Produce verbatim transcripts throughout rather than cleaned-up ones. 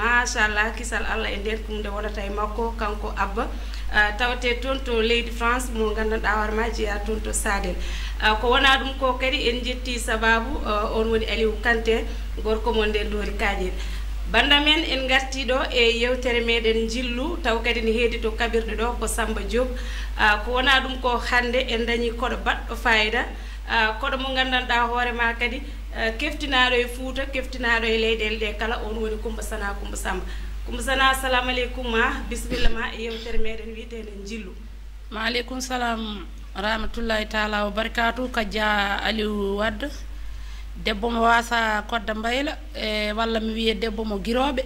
Machallah, kisal Allah e nder ɗum nde wonata e makko, kanko Abba. Ah, tawte toon to leydi France, mo nganndanɗaa hoore ma jeyaa toon to Sadel. Ah, ko wonaa ɗum ko kadi en njetti sababu, ah, on woni Aliou Kanté, gorko mon nden Doori Kaaƴe. Bannda men, en ngartii ɗo e yewtere meɗen njillu, taw kadi ne heedi to kaɓirɗe ɗo ko Samba Diop. Ah, ko wonaa ɗum ko hannde en dañi koɗo baɗɗo fayida, ah, koɗo mo nganndanɗaa hoore ma kadi, ah, keftinaaɗo e Fuuta, keftinaaɗo e leyɗeele ɗe kala, on woni Kumba Sana, Kumba Samba. Kumba Sana, assalamu aleykum ma, bisimilla ma e yewtere meɗen wiyeteende njillu. Maaleykum salam rahmatullahi taala wa barakaatu. Ka ja Aliou Wade, debbo mo wasa kodda mbayla, e walla mi wiye debbo mo girooɓe,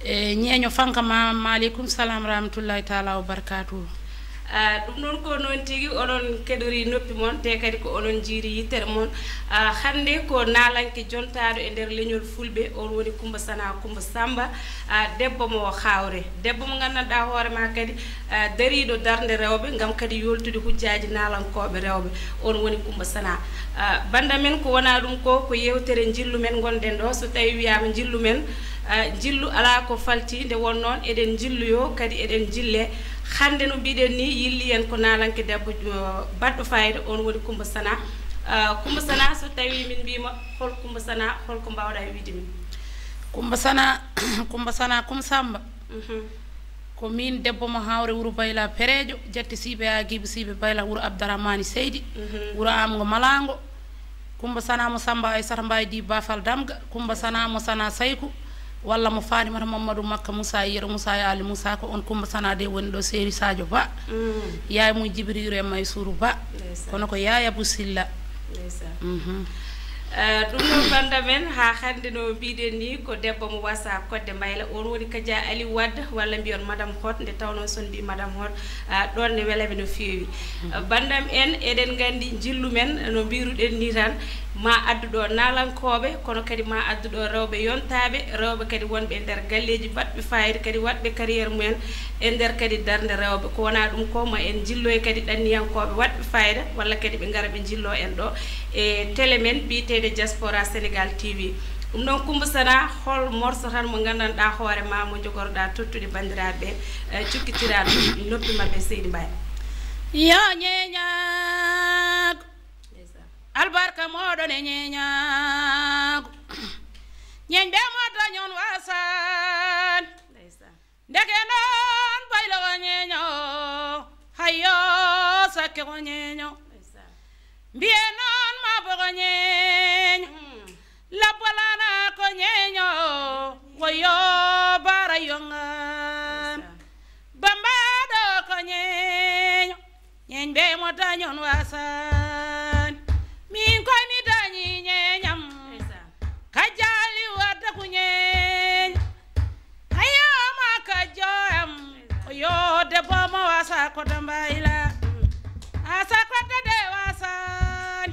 e ñeeño fanka ma. Maaleykum salam rahmatullahi taala wa barakaatu. Ah, ɗum noon ko noon tigi, onon keɗori noppi mon, te kadi ko onon jiiri yittere mon. Ah, hannde ko naalanke jontaaɗo e nder leñol Fulɓe, on woni Kumba Sana, Kumba Samba, ah, debbo mo hawre, debbo mo nganndanɗaa hoore ma kadi, ah, dariiɗo darnde rewɓe, ngam kadi yoltude hujjaaji naalankooɓe rewɓe, on woni Kumba Sana. Ah, bannda men, ko wonaa ɗum ko, ko yewtere njillu men ngonɗen ɗo. So tawii wiyaama njillu men, ah, njillu alaa ko falti, nde won noon eɗen njilluyo, kadi eɗen njille. Hannde no mbiɗen ni, yilli en ko naalanke debbo, ah, baɗɗo fayida, on woni Kumba Sana. Ah, Kumba Sana, so tawii min mbiima hol Kumba Sana, hol ko mbaawɗaa wiide min? Kumba Sana, Kumba Sana, Kumba Samba. Mhm. Ko min debbo mo hawre wuro Bayla Perejo, jatti Siɓe Agibu Siɓe Bayla wuro Abdaramani Seydi, mhm, wuro Amgo Malango. Kumba Sana mo Samba Aysata Mbaye di Bafal Damga, Kumba Sana mo Sana Sayku, walla mo Fatimata Mamadou Makka Moussa Yero Moussa e Ali Moussa, ko on Kumba Sana de woni ɗo Seri Sadio Ba. Mm. Yaay mum Jibriru e Maysuru Ba. Ndeysaan. Kono ko Yaaya Busilla. Ndeysaan. Mhm. Eh, ɗum noon, bannda men, haa hannde no mbiɗen ni, ko debbo mo wasa kodde mbayla. On woni Kaja Aliou Wade, walla mbiyon Madame Hot, nde tawnoo so on mbii Madame Hot, ah, ɗoon ne welami no feewi. Mhm. Eh, banndam en, eɗen nganndi njillu men, no mbiruɗen ni tan, ma addu ɗo naalankooɓe, kono kadi ma addu ɗo rewɓe yontaaɓe, rewɓe kadi wonɓe e nder galleeji baɗɓe fayida, kadi waɗɓe carrière mumen e nder kadi darnde rewɓe. Ko wonaa ɗum ko, ma en njilloy kadi ɗanniyankooɓe waɗɓe fayida, walla kadi ɓe ngara ɓe njillo en ɗo e télé men biyeteende Diaspora Sénégal T V. Ɗum noon, Kumba Sana, hol morso tan mo nganndanɗaa hoore ma, mo njogorɗaa tottude banndiraaɓe ɓe, eh, cukkitiraɗo noppi maɓɓe, Seydi Mbaye? Yo ñeeñaago, ndeysaan, albarka mooɗon e ñeeñaago. Ñeeñɓe mo dañon wasan. Ndeysaan. Ndeke noon baylo ko ñeeño, hayo sakke ko ñeeño. Ndeysaan. Mbiye noon mabo ko ñeeño, mm, labbalana ko ñeeño, woyo bara yonga. Ndeysaan. Bambaɗo ko ñeeño, ñeeñ ɓe mo dañon wasan. Min koy mi dañi ñeeñam. Ndeysaan. Kajali wadda ku ñeeñ. Hayo ma kajo am. Ndeysaan. O yo debbo mo wasa ko dambayla. Mm. Asa ko de wasan.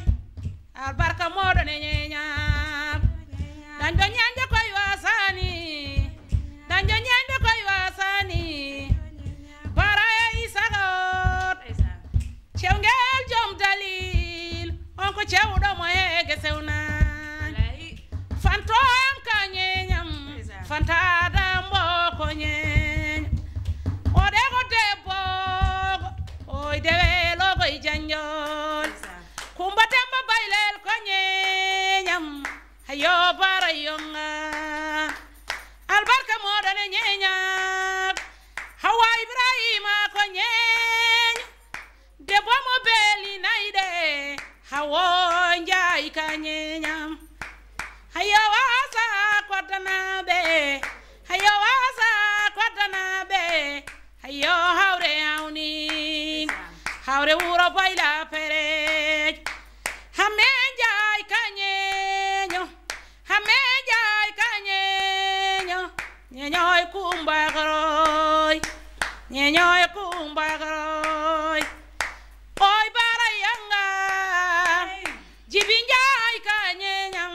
Albarka mooɗon e ñeeñam. Dañɗo ñeeñde koye wasaani. Dañɗo ñeeñde koye wasaani. Bara e Isaga o. Cewngel joom dalil. On ko cewɗo mo heege sewnaani. Fanto am ka ñeeñam. Fanta dambo ko ñeeño. O de ko debbo. Oy dewe logo e janjol. Kumba Demba Baylel ko ñeeñam. Hayo bara yonga. Albarka mooɗon e ñeeñam. Hawa Ibrahima ko ñeeño. Debbo mo beeli nayɗe. Hawo njaay ka ñeeñam. Hayo wasa koddanaɓe. Hayo wasa koddanaɓe. Hayo hawre hawni. Hawre wuro Bayla Pereej. Hame njaay ka ñeeño. Hame njaay ka ñeeño. Ñeeño e Kumba Goroy. Ñeeño e Kumba Goroy. Oy bara yanga. Jibi njaay ka ñeeñam.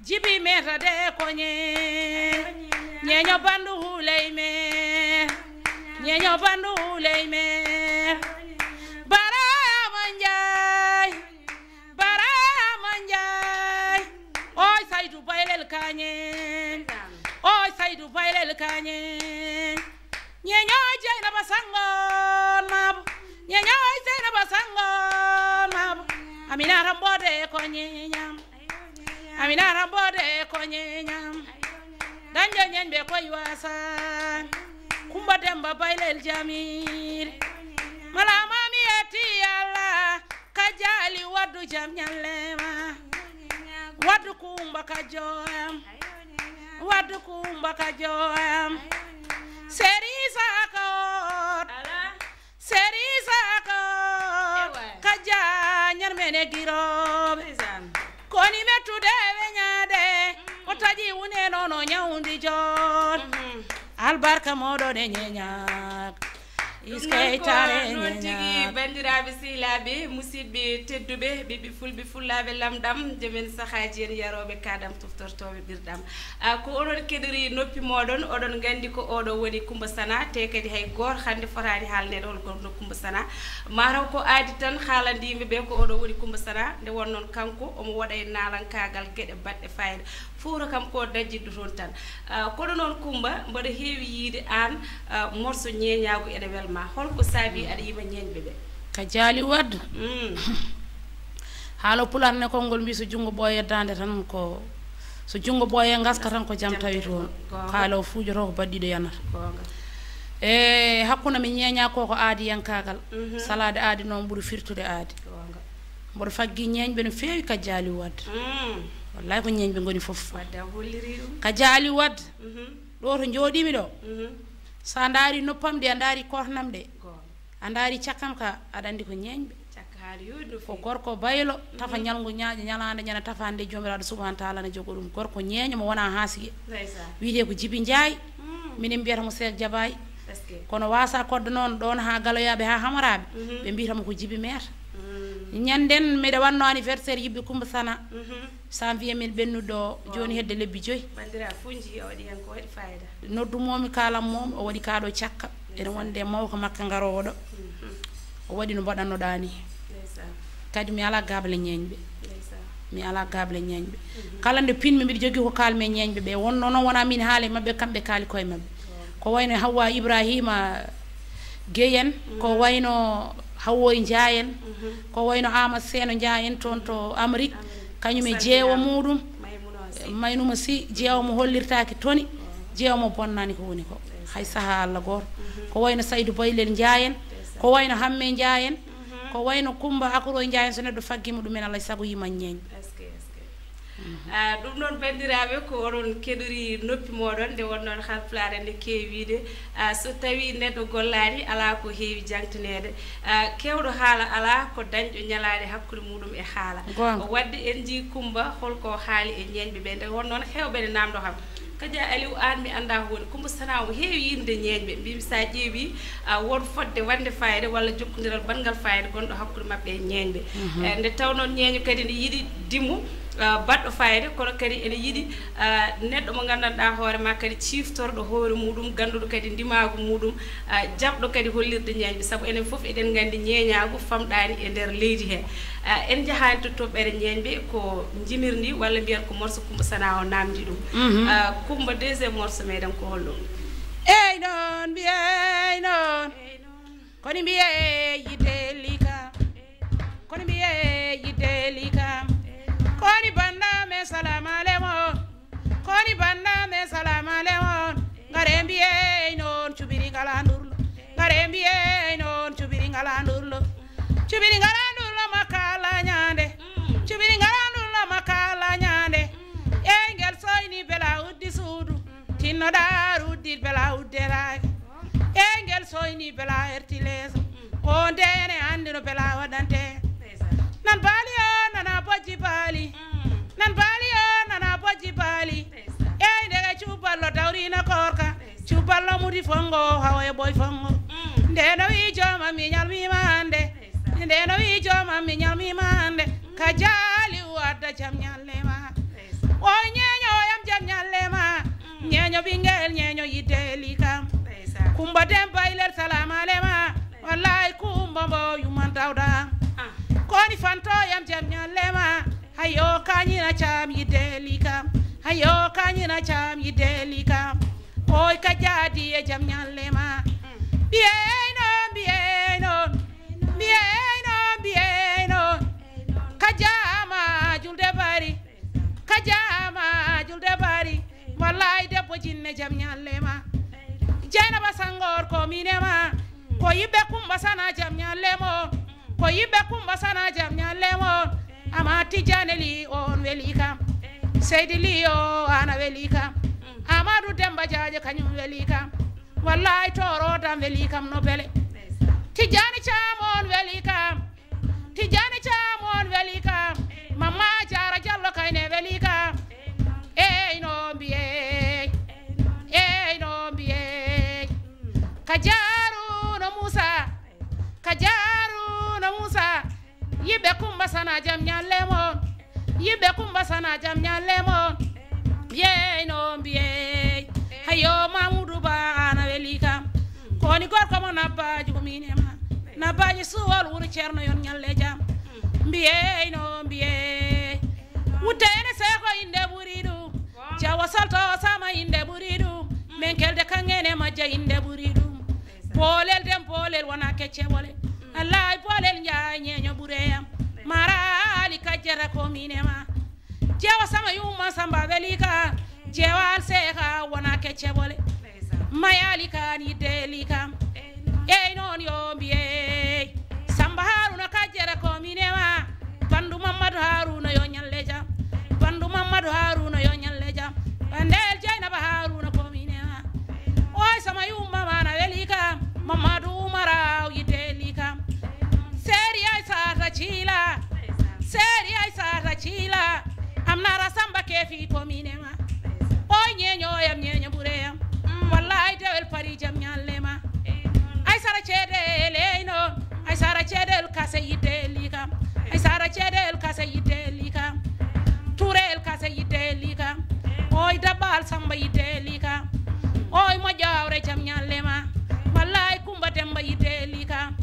Jibi meta de ko ñeeñ. Ñeeño bandu huley me. Ñeeño bandu huley me. Bara ama njaay. Bara ama njaay. Oy Saydu Baylel ka ñeeñ. Oy Saydu Baylel Kañe. Ñeñooy Jeynaba Sangoon Maabo. Ñeñooy Jeynaba Sangoon Maabo. Aminata Mboode ko ñeñam. Aminata Mboode ko ñeñam. Dañjo ñeñɓe koy wasan. Kumba Demba Baylel Jamir. Mala mami eti Allah. Ka jaali waddu jam ñallema. Waddu kumba ka joam. Waddu kumba ka joam. Seri saka ot. Seri saka ot. Ka ja ñarmene giroɓe. Koni mettude ɓe ñaade. O taƴi wune nono ñawdi jot. Albarka moɗon e ñeñak. Ɗum noon ko noon tigi, banndiraaɓe sehilaaɓe, musidɓe tedduɓe, ɓiɓɓe fulɓe, fullaaɓe lamɗam, jomen sahaaji en yarooɓe kaadam, toftortooɓe ɓirɗam. Ah, ko onon keɗori noppi mooɗon, oɗon nganndi ko oɗo woni Kumba Sana, te kadi hay goor hannde fotaani haalneede hol gonɗo Kumba Sana. Mataw ko aadi tan haalandiiɓe ɓe ko oɗo woni Kumba Sana, nde won noon kanko omo waɗa e naalankaagal geɗe baɗɗe fayda. Fuuta kam ko dajjiddu toon tan. Ah, kono noon Kumba, mboɗo heewi yiide aan, ah, morso ñeeñaagu ene welma. Holko saabi aɗa yima ñeeñɓe ɓe? Ka jaali wadda. Mm. Haala pular ne konngol mbi so junngo ɓooye daande tan ko, so junngo ɓooye ngaska tan ko jam tawi toon. Goonga. Kaala o fuujoto ko baɗɗiɗo yanata. Goonga. E hakkunde mi ñeeña ko ko aadi yankaagal. Mhm. Salaade aadi noon ɓuri firtude aadi. Goonga. Mboɗo faggi ñeeñɓe no feewi ka jaali wadda. Mm. Wallahi ko ñeeñɓe ngoni fof. Wadda a holliri ɗum. Ka jaali wadda. Mhm. Ɗo to njooɗimi ɗo. Mhm. Sa ndaari noppam ɗi, a ndaari kornam ɗe. Goonga. A ndaari cakkam ka, aɗa anndi ko ñeeñɓe. Cakka haali yooɗi no feewi. Ko gorko baylo, tafa ñalngu ñaaƴa, ñalaande ñana tafaande Joomiraaɗo Subhaanahu wa Taala na jogo ɗum. Gorko ñeeño mo wona haasige. Ndeysaan. Wiyetee ko Jibi Njaay. Mm. Minen mbiyata mo Seek Jabaay. Est-ce que? Kono waasa kodda noon ɗoon haa galoyaaɓe, haa hamaraaɓe, mhm, ɓe mbiyata mo ko Jibi Meeta. Mm. Ñanden mbeɗa wanno anniversaire yibbi Kumba Sana. Mhm. Janvier min ɓennuɗo o, jooni hedde lebbi joyi. Banndiraaɓe fof njii o waɗi heen ko waɗi fayida. Noddu momi kalam mom, o waɗi kaɗo cakka. Ene wonde mawka makka ngaroowo ɗo. Mhm. O waɗi no mbaɗannoɗaa ni. Ndeysaan. Kadi mi alaa gable ñeeñɓe. Ndeysaan. Mi alaa gable ñeeñɓe. Mhm. Kala nde pinmi mbiɗa jogii ko kalmi e ñeeñɓe ɓe. Wonno noon wona min haala e maɓɓe, kamɓe kaali koye maɓɓe. Ko wayno Hawwa Ibrahima Guèye en, ko wayno Hawwoy Njaay en, ko wayno Amadou Seeno Njaay en toon to Amérique, kañum e jeewo muɗum, Maynuma Sy, jeewo mo hollirtaaki toni, jeewo mo bonnani ko woni ko. Hay saha Allah gooto. Ko wayno Saydou Baylel Njaay en, ko wayno Hamme Njaay en, ko wayno Kumba Akroy Njaay en, so neɗɗo faggima ɗumen, alay sago yima ñeeñɓe. Est-ce que, est-ce que? Mhm. Ah, ɗum noon, banndiraaɓe, ko oɗon keɗori noppi mooɗon, nde won noon Haalpulaar ene keewi wiide, ah, so tawii neɗɗo gollaani, alaa ko heewi jaŋtineede. Ah, keewɗo haala alaa ko dañɗo ñalaande hakkunde muɗum e haala. Goonga. Waɗde en njii Kumba, holko haali e ñeeñɓe ɓe, nde won noon heewɓe ne naamndo kam. Kaja Aliou, aan mi anndaa ko woni Kumba Sana, omo heewi yiɗde ñeeñɓe. Mbimi so a ƴeewi, ah, won fodde waɗde fayida walla jokkondiral banngal fayida gonɗo hakkunde maɓɓe e ñeeñɓe. Mhm. Eh, nde tawnoo ñeeño kadi ne yiɗi dimo, ah, baɗɗo fayida, kono kadi ene yiɗi, ah, neɗɗo mo nganndanɗaa hoore ma kadi ciftorɗo hoore muɗum, gannduɗo kadi ndimaagu muɗum, ah, jaɓɗo kadi hollirde ñeeñɓe, sabu enen fof eɗen nganndi ñeeñaagu famɗaani e nder leydi he. Ah, en njahaani to toɓɓere ñeeñɓe, ko njimirndi walla mbiyen ko morso Kumba Sana o naamndi ɗum. Mhm. Ah, Kumba, deuxième morso meɗen ko holɗo? Ey noon, mbiyey noon. Koni mbiyey yidde lika. Koni mbiyey yidde lika. Koni bannda me salama lemo. Koni bannda me salama lemo. Ngare mbiyey noon cubiri ngala ndurlo. Ngare mbiyey noon cubiri ngala ndurlo. Cubiri ngala ndurlo makala ñande. Cubiri ngala ndurlo makala ñande. Ey ngel soyni bela uddi suudu. Tinnoɗa ruddi bela udderaaki. Ey ngel soyni bela erti leeso. O ndene anndi no bela waɗante. Nan baali o nana bojji baali. Nan baali o nana bojji baali. Ey ndege cuballo dawrina korka. Cuballo mudi fongo hawa e boy fongo. Nde no wi jooma mi ñalmima hannde. Nde no wi jooma mi ñalmima hannde. Ka jaali o adda jam ñalle ma. O ñeeño yam jam ñalle ma. Ñeeño ɓinngel, ñeeño yidde eli kam. Kumba Demba Ilel, salama le ma. Wallahi Kumba mbo yuman Dawda. Koni fanto yam jam ñalle ma. Hayo kañina cam yidde eli kam. Hayo kañina cam yidde eli kam. Ka jaadi e jam ñalle ma. Mbiyey noon, mbiyey noon, mbiyey noon, mbiyey noon. Ka jaama julde bari, ka jaama julde bari. Wallaay debbo jinne jam ñalle ma. Jeynaba Sangor ko mine ma. Ko yiɓɓe Kumba Sana jam ñalle mo. Ko yiɓɓe Kumba Sana jam ñalle mo. Ama Tijjani Li on weli kam. Seydi Li o ana weli kam. Amadou Demba Jaaje kañum weli kam. Wallaay Toro dam weli kam no bele. Tijjani Caam on weli kam. Tijjani Caam on weli kam. Mamma Jaara Jallo kayne weli kam. Ey no mbiyey. Ey no mbiyey. Ka jaaruno Muusa. Ka jaaruno Muusa. Yiɓɓe Kumba Sana jam ñalle mon. Yiɓɓe Kumba Sana jam ñalle mon. Mbiyey no mbiyey. Hayo Mamudu Ba ana weli kam. Koni gorko mo Nabbaji ko mine ma. Nabbaji suwol wuro Ceerno yon ñalle jam. Mbiyey no mbiyey. Wutte ene seeko inde ɓuri ɗum. Jawa salto sama inde ɓuri ɗum. Men kelde kangene majja inde ɓuri ɗum. Boolel dem boolel wona kecce wole. Wallaay boolel njaay ñeeño ɓureyam. Maraali kajjata ko mine ma. Jeewa sama yumma samba welika. Jeewal seeka wona kecce wole. Mayali kan yidde likam. Ey noon yo mbiyey. Samba Haruna kajjata ko mine ma. Bandu Mamadou Haruna yo ñalle jam. Bandu Mamadou Haruna yo ñalle jam. Bandel Jeynaba Haruna ko mine ma. Oy sama yumma mana weli kam. Mamadou Umara yidde li kam. Seri Aysata Cila. Seri Aysata Cila. Amnara Samba kefi ko mine ma. Oy ñeño yam ñeño ɓureyam. Wallahi dewel pari jam ñalle ma. Aysara ceede leyno. Aysara ceede el kase yidde li kam. Aysara ceede el kase yidde li kam. Ture el kase yidde li kam. Oy dabbal Samba yidde li kam. Oy moƴƴo awre jam ñalle ma. Wallahi Kumba Demba yidde li kam.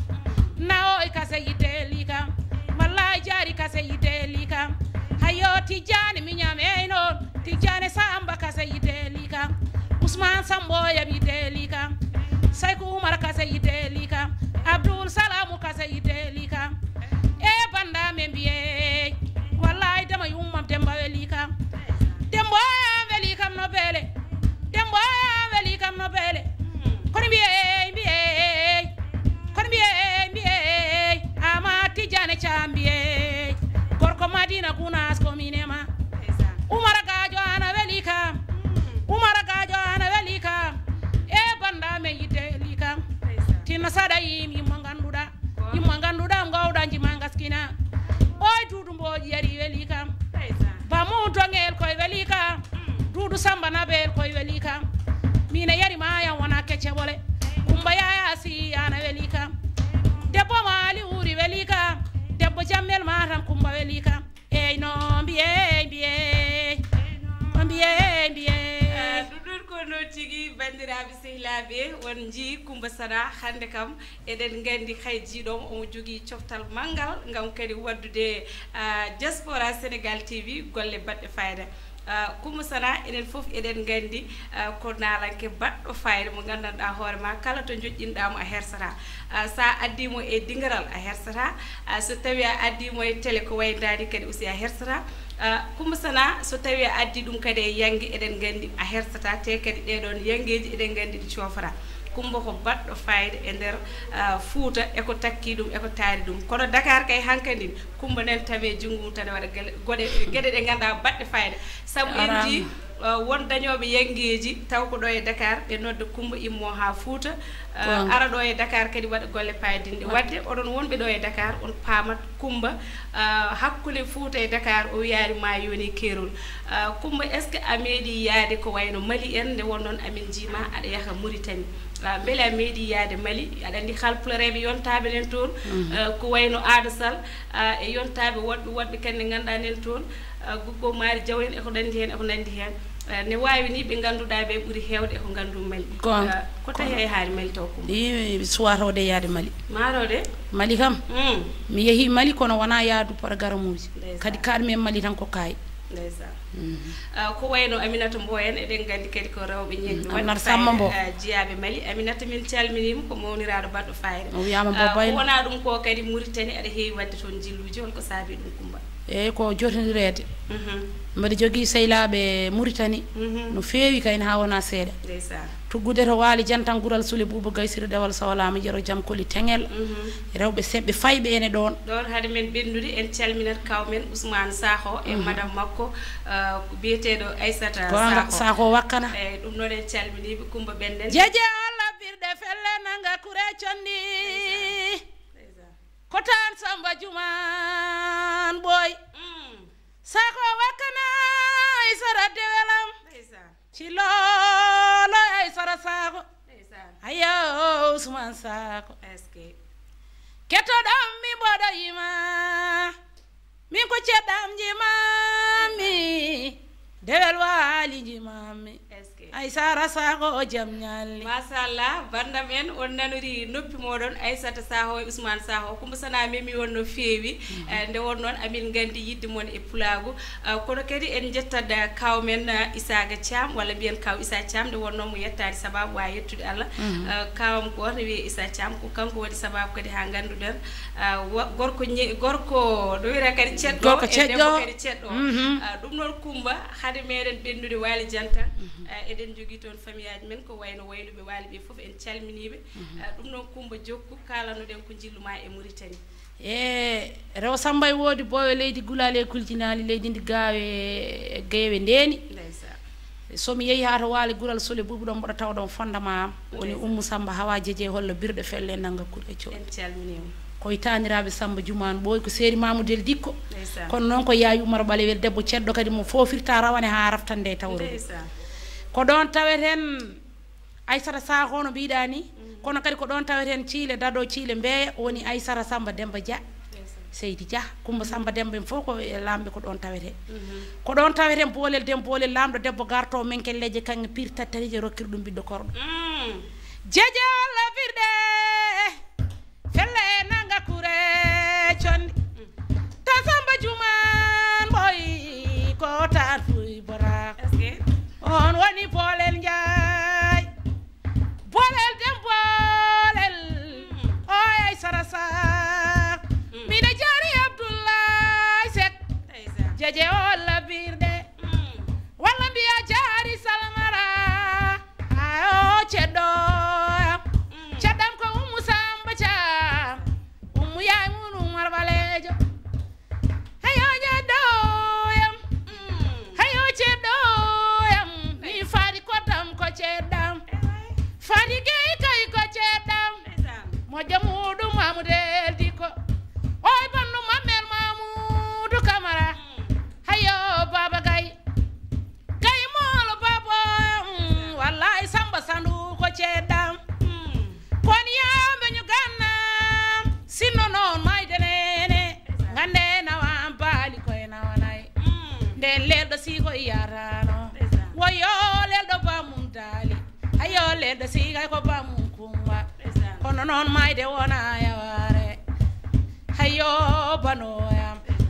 Na oy kase yidde li kam. Wallahi jaari kase yidde li kam. Hayo Tijjani miñam ey noon. Tijjani Samba kase yidde li kam. Usman Sambo yam yidde li kam. Sayku Umar kase yidde li kam. Abdul Salamu kase yidde li kam. E banda men mbiyey. Wallahi dema yummam Demba weli kam. Dembo weli kam no bele. Dembo weli kam no bele. Kono mbiyey, mbiyey. Kono mbiyey, mbiyey. Ama Tijjani Caam mbiyey. Gorko Madina Gunas ko mine ma. Umar Gajo ana weli kam. Umar Gajo ana weli kam. E banda men yidde li kam. Tinna sada yim yimmo ganduɗa. Yimmo ganduɗa ngawɗa jima gaskina. Oy dudu mboji yari weli kam. Bamu dongel koy weli kam. Dudu Samba Nabel koy weli kam. Mina yari maya wona kecce wole. Kumba yaya si ana weli kam. Debbo Mali uri weli kam. Debbo Jammel Matam Kumba weli kam. Ey no mbiyey mbiyey. Mbiyey mbiyey. Ɗum ɗon ko noon tigi, banndiraaɓe sehilaaɓe, on njii Kumba Sana hannde kam. Eɗen nganndi hay jiiɗomo omo jogii coftal manngal ngam kadi waɗdude diaspora Sénégal T V golle baɗɗe fayda. Kumba Sana, enen fof eɗen nganndi ko naalanke baɗɗo fayda mo nganndanɗaa hoore ma, kala to njoƴƴinɗaa mo a hersataa. So a addii mo e dingiral a hersataa. So tawii a addii mo e tele ko wayi ndaari kadi aussi a hersataa. Kumba Sana, so tawii a addii ɗum kadi e yannge, eɗen nganndi a hersataa, te kadi ɗee ɗoon yanngeeji eɗen nganndi ɗi coofataa. Kumba ko baɗɗo fayda e nder Fuuta, e ko takkii ɗum, e ko taari ɗum. Kono Dakar kay hankadi, Kumba nan tame junngo mum tan e waɗa gele, goɗe, geɗe ɗe ngannduɗaa baɗɗe fayda. Sabu en njii won dañooɓe yanngeeji taw ko ɗo e Dakar, ɓe nodda Kumba immo haa Fuuta, ara ɗo e Dakar kadi waɗa golle paydinɗe. Waɗde oɗon wonɓe ɗo e Dakar, on paamat Kumba, hakkunde Fuuta e Dakar, o wiyaani ma yoni keerol. Kumba, est-ce que a meeɗi yaade ko wayno Mali en, nde wonnoon amin njiima aɗa yaha Mauritanie? Mbele a meeɗi yaade Mali? Aɗa anndi halpulereeɓe yontaaɓe nen toon, ko wayno Aada Sall, e yontaaɓe woɗɓe woɗɓe kadi ne ngannduɗaa nen toon, Guggo Maari Jaw en, e ko nanndi heen, e ko nanndi heen. Ne waawi ni ɓe ngannduɗaa ɓe ɓuri heewde e ko nganndu Mali. Goonga. Ko tawi hay haari Mali taw Kumba? Ii, mi suwaa tawde yaade Mali. Maa tawde? Mali kam, mi yehii Mali kono wonaa yaadu pargaramuuji. Kadi kaaɗmi e Mali tan ko kaayi. Ndeysaan. Ah, ko wayno Aminata Mboyen, eɗen nganndi kadi ko rewɓe ñeeñɓe. Aminata Samba Mbow. Ah, jiyaaɓe Mali. Aminata, min calminiima, ko mawniraaɗo baɗɗo fayida. O wiyaama Mbow. Ah, ko wonaa ɗum ko kadi Mauritanie aɗa heewi waɗde toon njilluuji, hol ko saabii ɗum, Kumba? Eeyi, ko jotondireede. Mhm. Mbeɗa jogii sehlaaɓe Mauritanie. Mhm. No feewi kayne haa wonaa seeɗa. Ndeysaan. Tuggude to Waali Jantan, Gural Sule, Buuba Gay Siri, Dewal Sowlaama, Yero Jam Koli Teŋel. Mhm. Rewɓe seɓɓe fayɓe ene ɗoon. Ɗoon, hade men ɓennude, en calminat kaw men Ousmane Sakho e madame makko, ah, ko biyeteeɗo Aissata Sakho. Sakho Wakkana. Eeyi, ɗum noon en calminii ɓe, Kumba Ɓennden. Jeje o labbirɗe felle nanga kure conndi. Ndeysaan. Ndeysaan. Ko tan Samba Juman Boy. Mm. Sakho Wakkana Aissata dewelam. Ndeysaan. Ci loolo Aissata Sakho. Ndeysaan. Ayo Ousmane Sakho. Est-ce que? Kettoɗam mi mboɗo yima. Min ko ceɗɗam jimami. Dewel Waali jimami. Est-ce que? Aissata Sakho o jam ñalli. Machallah, bandam en, on nanori noppi moɗon, Aissata Sakho e Ousmane Sakho. Kumba Sana memi on no feewi. Mhm. Eh, nde won noon amin nganndi yiɗde mon e pulaagu. Ah, kono kadi en njettat, ah, kaw men, ah, Isaaga Thiam, walla mbiyen kaw Issa Thiam, nde wonnoo mo yettaani sabaabu, waawi yettude Allah. Mhm. Ah, kawam gooto ne wiyee Issa Thiam, ko kanko waɗi sabaabu kadi haa ngannduɗen, ah, wa-, gorko ñe-, gorko, no wiyetee kadi ceɗɗo, gorko e debbo ceɗɗo. Kadi ceɗɗo. Mhm. Ah, ɗum noon, Kumba, hade meɗen ɓennude Waali Jantan, mhm, ah, eɗen njogii toon famiyaaji men, ko wayno wayluɓe Waali ɓe fof, en calminii ɓe. Mhm. Ah, ɗum noon, Kumba, jokku, kaalanoɗen ko njillu ma e Mauritanie. E rewo Samba e woodi boowe leydi gulaali e kuljinaali leydi ndi gaawe e geewe ndeeni. Ndeysaan. So mi yehi haa to Waali Gural Sole Buubu ɗon mboɗo tawa ɗon fondama am. Woni ndeysaan. Ummu Samba Hawa Jeje holla birɗe felle nanga kurɗe cooɗi. En calminiima. Koye taaniraaɓe Samba Jumaan Ɓooy ko Seeri Maamudel Dikko. Ndeysaan. Kono noon ko Yaayu Umar Ɓalewel debbo ceɗɗo kadi mo foofirta rawane haa raftande e tawrude. Ndeysaan. Ko ɗoon taweten Aissata Sakho no mbiɗa ni, mhm, kono kadi ko ɗoon taweten Ciile Dado, Ciile Mbeeya, woni Aissata Samba Demba Dia. Ndeysaan. Seydi Dia, Kumba Samba Demba en fof ko e laamɓe ko ɗoon taweten. Mhm. Ko ɗoon taweten Boolel Dem Boolel laamɗo debbo garto men ken leydi kanŋe pir tattariije rokkir ɗum ɓiɗɗo korɗo. Mm. Jeje Allah birɗe. Felle nanga kure condi. Ta Samba Juman Ɓooy ko tan fuy bora. Est-ce que? On woni Boolel Njaay. Boolel Dem Boolel. Mm. O Aissata Sarr. Mm. Miɗo jaari Abdoulaye Seck. Ndeysaan. Jeje o labbirɗe. Mm. Walla mbiya jaari Salmara. Ayo ceɗɗo. Mm. Ceɗɗam ko Ummu Samba Thiam. Ummu yaay mun Umar Ɓaleejo. Hayo ceɗɗo yam. Mm. Hayo ceɗɗo yam. Mi fari ko dam ko ceɗɗam. Ewaay. Fari gey kay ko ceɗɗam. Ndeysaan. Moƴƴo muɗum Mamoudel Dikko. Oy bannu Mamel Mamoudou Camara. Mm. Hayo Baba Gaye. Kay moolo babo, mm, wallahi Samba Sandu ko ceeɗam. Mm. Kon yambe ñu ganna, sinno noon mayde nene, gande nawa am baali koye nawanay. Mm. Nden lelɗo si ko yarano, ndeysaan, woyo lelɗo bamum daali, ayo lelɗo si kay ko bamum kumba. Ndeysaan. Kono noon mayde wona yaware, hayo banoyam. Ndeysaan.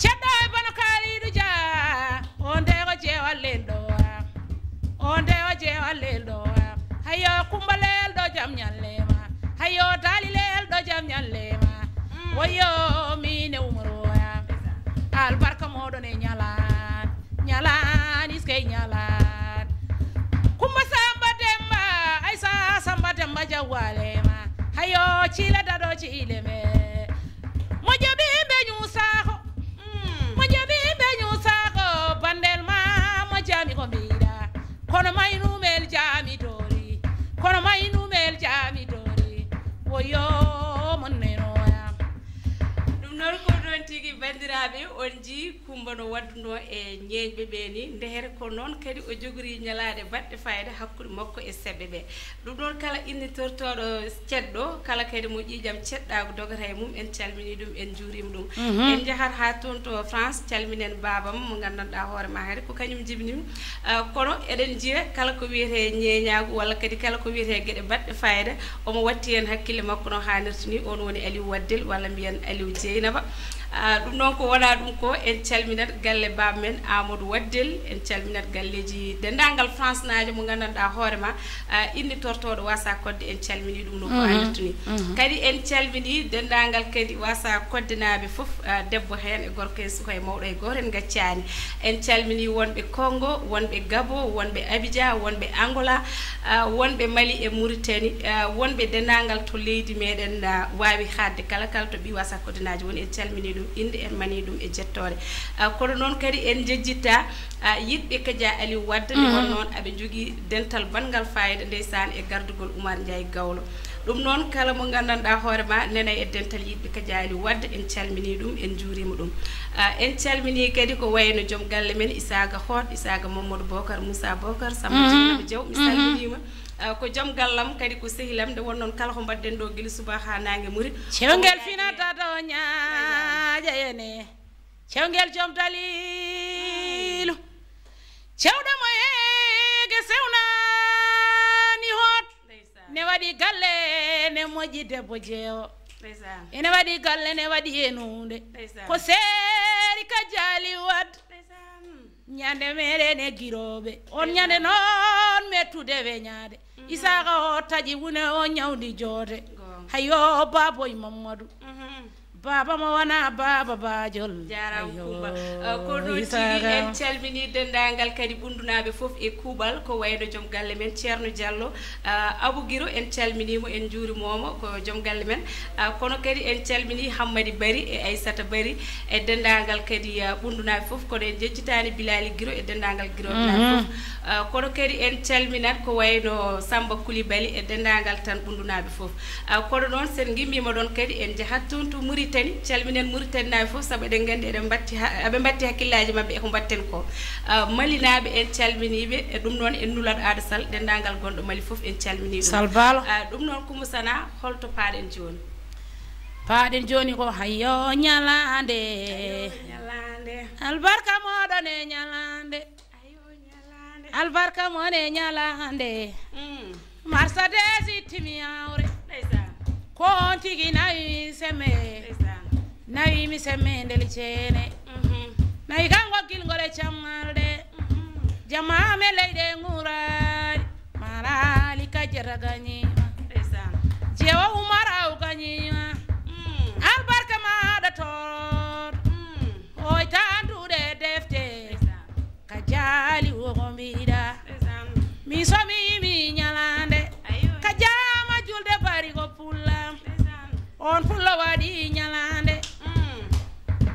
Ceɗɗo e bono Kaalidu Dia, on de o jeewal lelɗo am. On de o jeewal lelɗo am. Hayo Kumba lelɗo jam ñalle ma. Hayo Daali lelɗo jam ñalle ma. Mm. Woyo mine Umaru am. Albarka moɗon e ñalan. Ñalan iske ñalan. Kumba Samba Demba, Aisa Samba Demba jawwale ma. Hayo Ciile Dado Ciile me. Mo jaɓi ɓe ñuusako. Mm. Mo jaɓi ɓe ñuusako bandel ma mo jami ko mbiɗa. Kono maynumel jami dori. Kono maynumel jami dori. Woyo mon nenoya. Ɗum noon ko ɗoon tigi, banndiraaɓe, on njii Kumba no waɗduno e ñeeñɓe ɓe ni. Ndehete ko noon kadi o jogori ñalaaɗe baɗɗe fayida hakkunde makko e seɓɓe ɓe. Ɗum noon, kala innitortooɗo ceɗɗo, kala kadi mo ƴiiƴam ceɗɗaagu dogata e mum, en calminii ɗum, en njuuriima ɗum. Mhm. En njahat haa toon to France, calminen baabam mo nganndanɗaa hoore maa hade ko kañum jibini. Ah, kono eɗen njiya kala ko wiyetee ñeeñaagu walla kadi kala ko wiyetee geɗe baɗɗe fayida, omo watti heen hakkille makko no haanirta ni. On woni Aliou Waddel walla mbiyen Aliou Dieynaba. Ah, ɗum noon ko wonaa ɗum ko, en calminat galle baaba men Amadou Waddel, en calminat galleeji denndaangal France naajo mo nganndanɗaa hoore ma, ah, innitortooɗo Wasa Kodde, en calminii ɗum no ko anndirta ni. Kadi en calminii denndaangal kadi Wasa Koddenaaɓe fof, ah, debbo heen e gorko heen, suka e mawɗo e gooto en ngaccaani. En calminii wonɓe Congo, wonɓe Gabon, wonɓe Abidjan, wonɓe Angola, ah, wonɓe Mali e Mauritanie, ah, wonɓe denndaangal to leydi meɗen, ah, waawi haaɗde kala, kala to ɓii Wasa Koddenaajo woni, en calminii ɗum innde, en manii ɗum e jettoore. Ah, kono noon kadi en njejjittaa, ah, yiɗɓe Kaja Aliou Wade, nde won noon aɓe njogii dental banngal fayida ndeysaan e gardugol Oumar Ndiaye Gawlo. Ɗum noon kala mo nganndanɗaa hoore ma nena e dental yiɗɓe Kaja Aliou Wade, en calminii ɗum, en njuuriima ɗum. Ah, en calminii kadi ko wayno joom galle men Isaaga Hoot, Isaaga Mamadou Bokar, Moussa Bokar, Samba Dieynaba Diaw, mi salminiima. Ah, ko joom gallam kadi ko sehilam, nde won noon kala ko mbaɗɗen ɗo gila subaka haa naange muri. Cewngel finata to ñaaƴa ene. Cewngel joom dalilu. Cewɗo mo heege sewnaani hoot. Ndeysaan. Ne waɗi galle, ne moƴƴi debbo jeewo. Ndeysaan. Ene waɗi galle, ne waɗi e nuunde. Ndeysaan. Ko seeri ka jaali wat. Ndeysaan. Ñande meɗen e girooɓe. On ñande noon mettude weñaade. Isaaka o taƴi wune o ñawdi joote. Goonga. Hayo baboy Mamadou. Baaba mo wona baaba Bajol. Jaaraama Kumba. Eh, ko noon tigi en calminii denndaangal kadi Ɓundunaaɓe fof e kuuɓal, ko wayno joom galle men Ceerno Diallo, eh, Abou Guiro, en calminii mo, en njuuriima mo, ko joom galle men. Eh, kono kadi en calminii Hammadi Bari e Aissata Bari e denndaangal kadi, eh, Ɓundunaaɓe fof, kono en njejjitaani Bilali Guiro e denndaangal Guiro fof. Eh, kono kadi en calminat ko wayno Samba Coulibaly e denndaangal tan Ɓundunaaɓe fof. Ah, kono noon, so en ngimmiima ɗoon kadi, en njahat toon to Mauritanie, calminen Mauritanie naaɓe fof, sabu eɗen nganndi eɗen mbatti ha-, aɓe mbatti hakkillaaji maɓɓe e ko mbaɗten ko. Ah, Malinaaɓe, en calminii ɓe, e ɗum noon en nulat Aada Sall, denndaangal gonɗo Mali fof, en calminii ɗum. Sall Baalo. Ah, ɗum noon, Kumba Sana, holto paaɗen jooni? Paaɗen jooni ko hayyo ñalaande. Hayyo ñalaande. Albarka mooɗon e ñalaande. Albarka mon e ñalaande. Marsadeesi timi awre. Ko on tigi nawi mi semme. Nawi mi semme ndel ceene. Nawi kanko gilngol e cammalde. Jama me leyɗe nguraari. Maraali ka jeta gañiima. Jeewo Umar aw gañiima. Albarka maaɗa toon. Oy tan duɗe defte. Ka jaali wo ko mbiɗa. Mi somi mi ñalaande. Ka jaama julde bari ko pulla. On pulla waɗi ñalaande.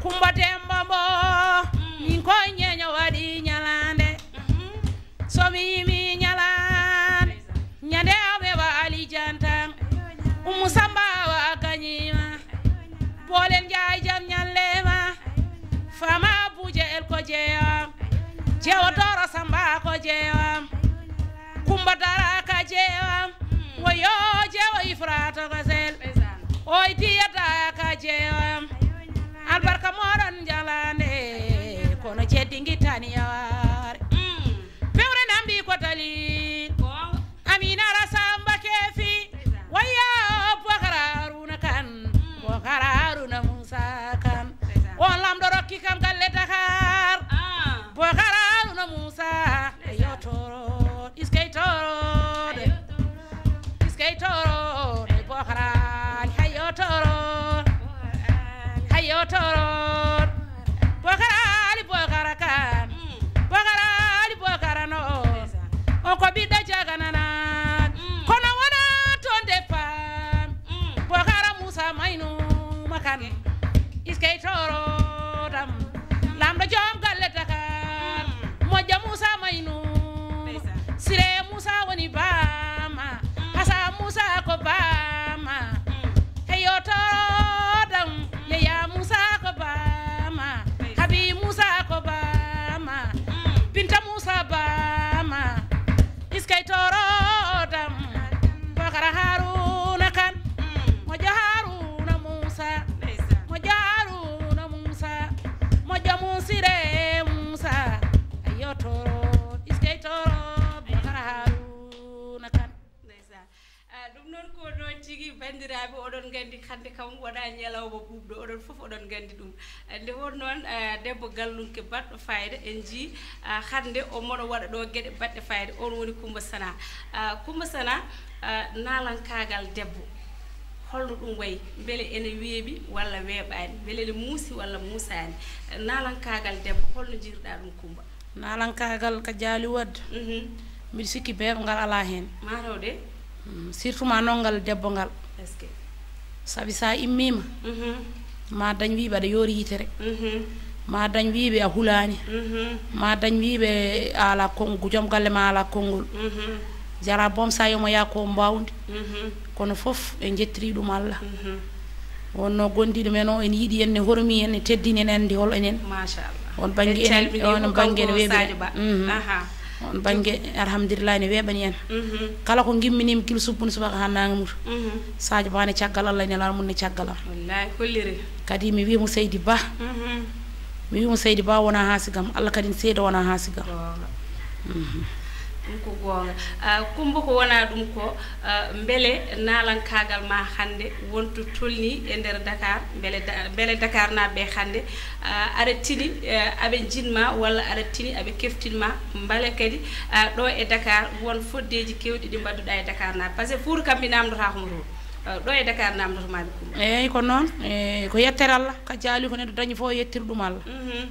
Kumba Demba mbo. Min koy ñeño waɗi ñalaande. Somi mi ñalaande. Ñande awe wa alijantan. Umu Samba wa gañima. Boolen Njaay jam ñallema. Fama Abuja el ko jeeyam. Jeewo Tooro Samba ko jeeyam. Kumba Dara ka jeeyam. Woyo jeewo Ifrata ko sel. Oy diyata ka jeeyam. Albarka moɗon jalande. Kono jeddi ngittani yawaare. Fewre namdi ko dali. Amina Rasamba kefi. Wayya Bokar Haruna Kan. Bokar Haruna Musa Kan. On lamɗo rokki kam galle Dakar. Bokar Haruna Musa. Yo toro. Iskay toro. Iskay toro. Bokar Ali. Hayo toro. Hayo toro. Bokar Ali Bokar Kan. Bokar Ali Bokar no. On ko ɓiɗɗo jaganana. Kono wona toon de paam. Bokar Musa Maynu Makan. Iskay toro dam. Lamɗo joom galle Dakar. Moƴƴa Musa Maynu. Sire Musa woni bama. Hasa Musa ko bama. Heyo toro dam. Yeya Musa ko bama. Habi Musa ko bama. Binta Musa bama. Iskay toro dam. Bokar Haruna Kan. Moƴƴo Haruna Musa. Moƴƴo Haruna Musa. Moƴƴo Musire Musa. Ayo toro. Iskay toro. Bokar Haruna Kan. Ndeysaan. Ah, ɗum noon ko ɗoon Tigi, banndiraaɓe, oɗon nganndi hannde kam wonaa ñalawma ɓuuɓɗo, oɗon fof oɗon nganndi ɗum. Nde won noon, eh, debbo gallunke baɗɗo fayida, en njii, ah, hannde o mono waɗa ɗo geɗe baɗɗe fayida, on woni Kumba Sana. Ah, Kumba Sana, ah, naalankaagal debbo, holno ɗum wayi? Mbele ene weeɓi walla weeɓaani? Mbele ene muusi walla muusaani? Naalankaagal debbo, holno njiyruɗaa ɗum, Kumba? Naalankaagal ka jaali wadde. Mhm. Mbiɗa sikki beeɓe ngal alaa heen. Maa taw de. Mm, surtout ma nonngal debbo ngal. Est-ce que? Sabi so a immiima, Mhm. ma dañ wiiɓe aɗa yoori yitere. Mhm. Ma dañ wiiɓe a hulaani. Mhm. Ma dañ wiiɓe a alaa konngol, joom galle ma alaa konngol. Mhm. Jara boom sa yomo yaa ko mbawdi. Mhm. Kono fof en njettiri ɗum Allah. Mhm. Wonno gondiiɗo men o, en yiɗi en, ne hormi en, ne teddini en, en anndi hol enen. Machallah. On bannge En enen, calminii on mo, bannge kanko ne weeɓi Sadio en. Ba. Mhm. Aha. On bannge, alhamdulillah, ne weeɓani en. Mhm. Kala ko ngimminimi gila subbuno subaka haa naange muta. Mhm. Sadio Ba ne caggal Allah, ne laal mum ne caggal am. Wallahi, holliri. Kadi mi wiya mo Seydi Ba. Mhm. Mi wiya mo Seydi Ba wona haa sigam. Allah kadi ne seeda wona haa sigam. Goonga. Mhm. Ɗum ko goonga. Ah, Kumba, ko wona ɗum ko, ah, mbele naalankaagal ma hannde wonto tolni e nder Dakar? Mbele Da-, mbele Dakar naaɓe hannde, ah, aɗa tini, eh, aɓe njiɗma walla aɗa tini aɓe keftinma? Mbele kadi, ah, ɗo e Dakar won foddeeji kewɗi ɗi mbaɗduɗa e Dakar naaɓe? Parce que Fuuta kam mi namdotaako mo toon. Ah, ɗo e Dakar namdoto maami Kumba. Eyyi, ko noon. E, ko yettere Allah. Ka jaali ko neɗɗo dañi fof, o yettira ɗum Allah. Mhm.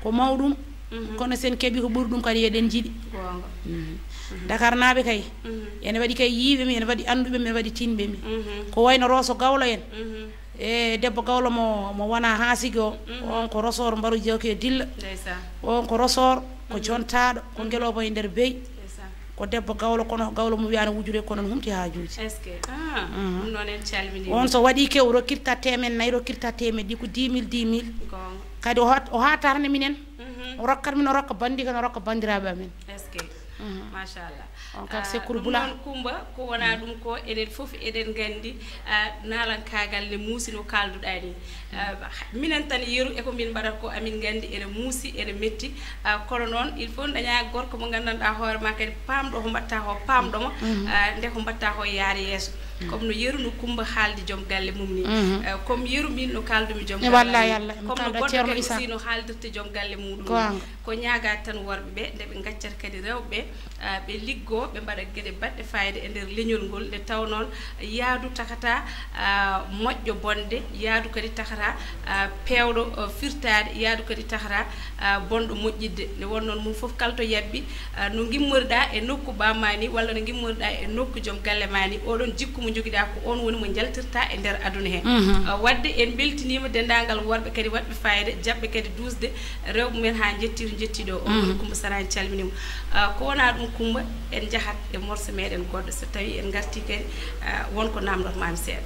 Ko mawɗum. Mhm. Kono sen keɓi ko ɓuri ɗum kadi, eɗen jiɗi. Goonga. Mhm. Mhm. Dakar naaɓe kay. Mhm. Ene waɗi kay yiiɓe mi, ene waɗi annduɓe mi, ene waɗi tinɓe mi. Mhm. Ko wayno Roso Gawlo en. Mhm. E debbo Gawlo mo, mo wona haa sigi o. Mhm. On ko Rosor mbaru jewke e dilla. Ndeysaan. On ko Rosor, ko Mhm. jontaaɗo, ko Mhm. ngeloobo e nder beyi. Ndeysaan. Ko debbo Gawlo, kono Gawlo mo wiyaano wujude, kono no humti haajuuji. Est-ce que? Ah, Mhm. ɗum noon en calminii On mo. So waɗi kew, rokkirta teemen nayi, rokkirta teemen ɗi ko dix mille, dix mille. Goonga. Kadi o hat-, o haatarni minen. Mhm. O rokkat min, o rokka banndi kan, o rokka banndiraaɓe amen. Est-ce que? Mhm. Machallah. On kak Ah, sekkuru ɗum bula. Noon, Kumba, ko wona Mhm. ɗum ko, enen fof eɗen nganndi, ah, naalankaagal ne muusi no kaalduɗaa ni. Ah, minen tan yeru e ko min mbaɗata ko, amin nganndi ene muusi, ene metti. Ah, kono noon, il faut daña gorko mo nganndanɗaa hoore ma kadi, paamɗo ko mbaɗta ko, paamɗo mo, Mhm. ah, nde ko mbaɗta ko yaari yeeso. Mhm. Comme no yeru no Kumba haaldi joom galle mum ni. Mhm. Ah, comme yeru min no kaaldumi joom E galle wallaahi am ni. Allah, en Comme no kaalda goɗɗo Ceerno kadi Issa. Aussi no haaldirta joom galle muɗum ni. Goonga. Ko ñaagaa tan worɓe ɓe, nde ɓe ngaccata kadi rewɓe ɓe, ah, ɓe liggoo, ɓe mbaɗa geɗe baɗɗe fayida e nder leñol ngol, nde taw noon yaadu takata, ah, moƴƴo bonde, yaadu kadi takata, ah, peewɗo, ah, firtaade, yaadu kadi takata, ah, bonɗo moƴƴidde. Nde won noon mum fof kala to yabbi, ah, no ngimmoriɗaa e nokku bamma ni, walla no ngimmoriɗaa e nokku joom galle ma ni, oɗon jikku mo njogiɗaa ko on woni mo njaltirta e nder aduna he. Mhm. Ah, wadde en mbeltiniima denndaangal worɓe kadi waɗɓe fayida, jaɓɓe kadi duusde rewɓe men haa njettii to njettii ɗo. On woni Mhm. Kumba Sara, en calminii mo. Ah, ko wona ɗum, Kumba, en njahat e morso meɗen goɗɗo, so tawi en ngartii kadi, ah, won ko namdotmaami seeɗa.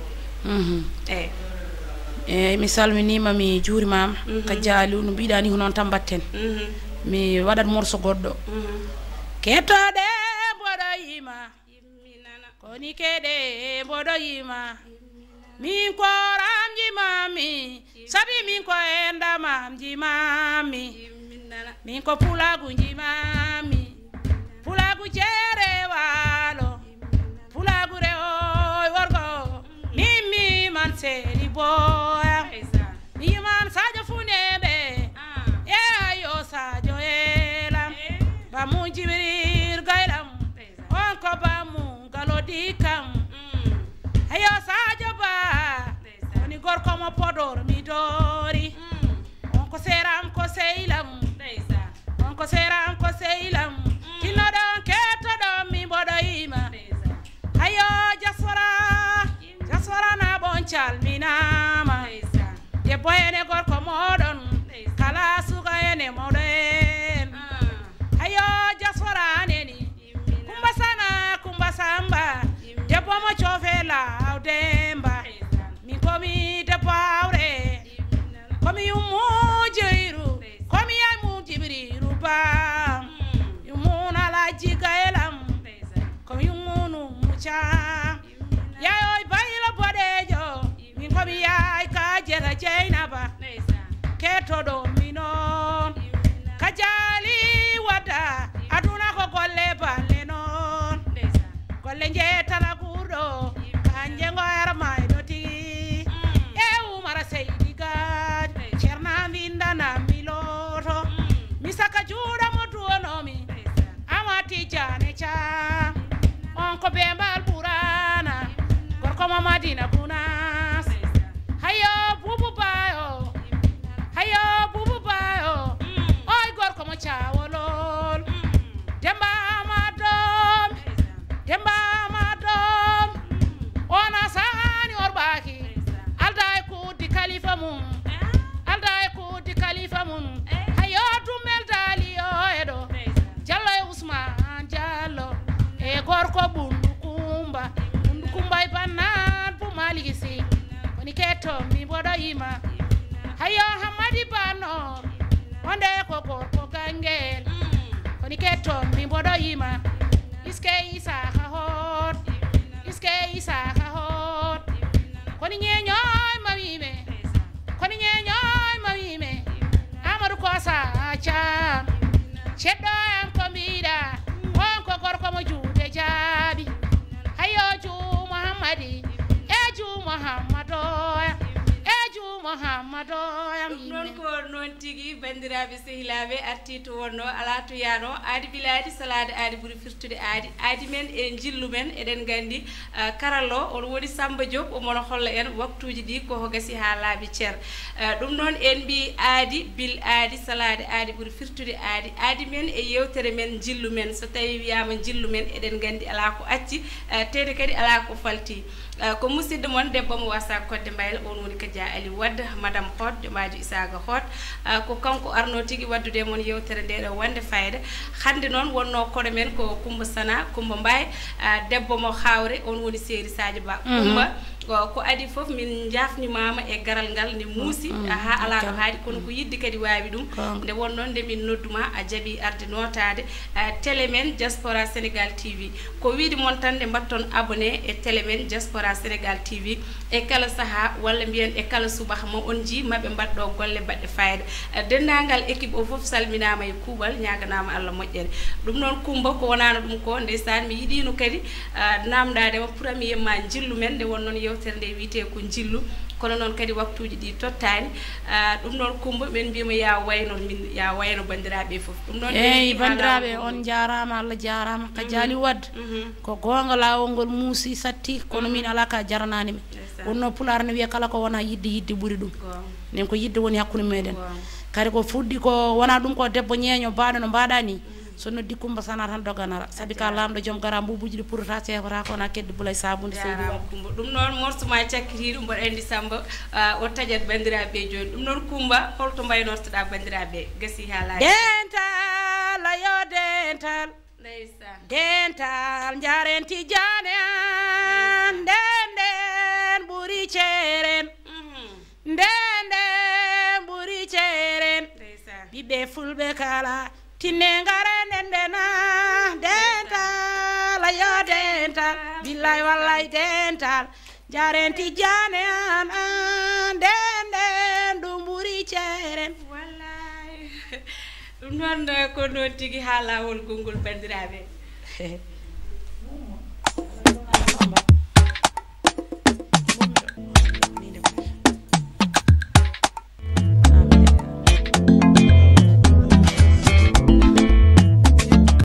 Mhm. Eyi. Eyi, mi salminiima, mi juurimaama. Mhm. Ka jaali, no mbiɗa ni ko noon tan mbaɗten. Mhm. Mi waɗat morso goɗɗo. Mhm. Kettooɗe mboɗo yima. Koni keɗe mboɗo yima. Min ko ram jimami. Sabi min ko endamam jimami. Min ko pulagu jimami. Pulagu jere walo. Pulagu rewo worgo. Min mi man seli boya. Mi man saja funebe. Ah. E ayo sajo elam. Eh. Ba mun jibril gailam. On ko bammu galodi kam. Mm. Ayo Sadio Ba. Ndeysaan. Woni gorko mo Podor mi doori. Mm. On ko seram ko seylam. Ndeysaan. On ko seram ko seylam. Mm. Tinnoɗon kettoɗon mi mboɗo yima. Ndeysaan. Ayo diaspora. Diaspora na bon calminama. Ndeysaan. Debbo ene gorko moɗon. Ndeysaan. Kala suga ene moɗo en. Ah. Ayo diaspora neni. Kumba Sana, Kumba Samba, debbo mo coofe law demba. Min komi debbo awre, komi yummu jeyru, komi yaymu jibriru ba. Yummun alaji gayelam, komi yummunu muca. Yayoy baylo boɗejo, min komi yay ka jera jeynaba. Kettoɗo mi noon, ka jaali wadda, aduna ko golle balle noon. Golle njeetana guurɗo, kanje ngo Ko Bembal Burana, gorko mo Madina Gunas. Hayo Bubu Bayo, hayo Bubu Bayo. Oy gorko mo Cawolol. Demba Madom, Demba Madom. Ona sani orbaki. Alda e kuddi kalifa mum. Alda e kuddi kalifa mum. Hayo Dumel Dali o edo. Jallo e Ousmane Diallo e gorko Bundu Kumba. Bundu Kumba e Bannan bu Maliki Si. Woni ketto mi mboɗo yima. Hayo Hammadi Banno, wonde ko gorko Gangel. Woni ketto mi mboɗo yima. Iske Isaka Hot, iske Isaka Hot. Koni ñeñoy mawime. Kono ñeeñooy mawime Amadou Kosa Thiam. Ceɗɗo am ko mbiɗa, on ko gorko mo juuɗe jaaɓi. Hayo Juu Muhammadi, e Juu Muhammadoya, e Juu Muhammadoya. Ɗum noon ko noon tigi, banndiraaɓe sehilaaɓe, artii to wonnoo, alaa to yaanoo, aadi bilaadi, salaade aadi ɓuri firtude aadi, aadi men e njillu men, eɗen nganndi. Ah, karallo on woni Samba Diop, omo holla en waktuuji ɗi ko gasi haa laaɓi cer. Ah, ɗum noon en mbi aadi bil aadi, salaade aadi ɓuri firtude aadi. Aadi men e yewtere men, njillu men. So tawi wiyaama njillu men, eɗen nganndi alaa ko acci, ah, teyde kadi alaa ko falti. Ah, ko musidɗo mon debbo mo wasa kodde mbayla, on woni Kadia Ali Wade, Madame Hot, Jomajo Isaga Hot. Ah, ko kanko arno tigi waddude mon yewtere nde ɗo wonde fayida. Hannde noon wonno koɗo men ko Kumba Sana, Kumba Mbaye, ah, debbo mo Hawre, on woni Seri Sadio Ba. Mhm. Kumba, ko, ko adi fof min njaafnimaama e garal ngal ne muusi, mhm, ah, haa alaa ɗo haaɗi, kono ko yidde kadi waawi ɗum. Goonga. Nde wonno nde min nodduma, a jaɓi arde nootaade, ah, télé men Diaspora Sénégal T V. Ko wiide mon tan nde mbatton abonné e télé men Diaspora Sénégal T V e kala sahaa, walla mbiyen e kala subaka mo on njii maɓe mbaɗɗo golle baɗɗe fayida. Eh, denndaangal équipe o fof salminaama e kuuɓal, ñaaganaama Allah moƴƴere. Ɗum noon Kumba ko wonaano ɗum ko, ndeysaan mi yiɗiino kadi, ah, naamndaade ma premier ma njillu men, nde won noon yewtere nde wiyetee ko njillu, kono noon kadi waktuuji ɗi tottaani. Ah, ɗum noon Kumba min mbiyama ya wayno, min ya wayno banndiraaɓe fof. Ɗum noon eyi, banndiraaɓe on njaaraama, Allah jaaraama. Ka jaali wadde. Mhm. Ko goonga, laawol ngol muusi, satti, kono min alaa ka jaranaani min. Ndeysaan. Wonno Pulaar ne wiya kala ko wona yidde, yidde ɓuri ɗum. Goonga. Nden ko yidde woni hakkunde meɗen. Goonga. Kadi ko fuɗɗi ko wona ɗum ko debbo ñeeño baaɗo no mbaɗa ni. Mhm. So noddi Kumba Sana tan doganara. Sabi ka laamɗo joom gara mbuubuuji ɗi purata sefata ko na keddi bulay sabunde seydi. Jaaraama Kumba. Ɗum noon morso ma cakkitiiɗo mboɗo anndi Samba, ah, o taƴat banndiraaɓe jooni. Ɗum noon Kumba, holto mbaynortoɗa banndiraaɓe? Gasi haa laaɓi. Dental, ayo dental. Ndeysaan. Dental njaren Tijjaane an, nden nden ɓuri ceeren. Mhm. Nden nden ɓuri ceeren. Ndeysaan. Ɓiɓɓe fulɓe kala, tinne ngare nden ndena. Dental, ayo dental. Billaay wallaay dental. Njaren Tijjaane an, an, nden nden ɗum ɓuri ceeren. Wallaay. Ɗum noon, eh, ko noon tigi haa laawol konngol banndiraaɓe.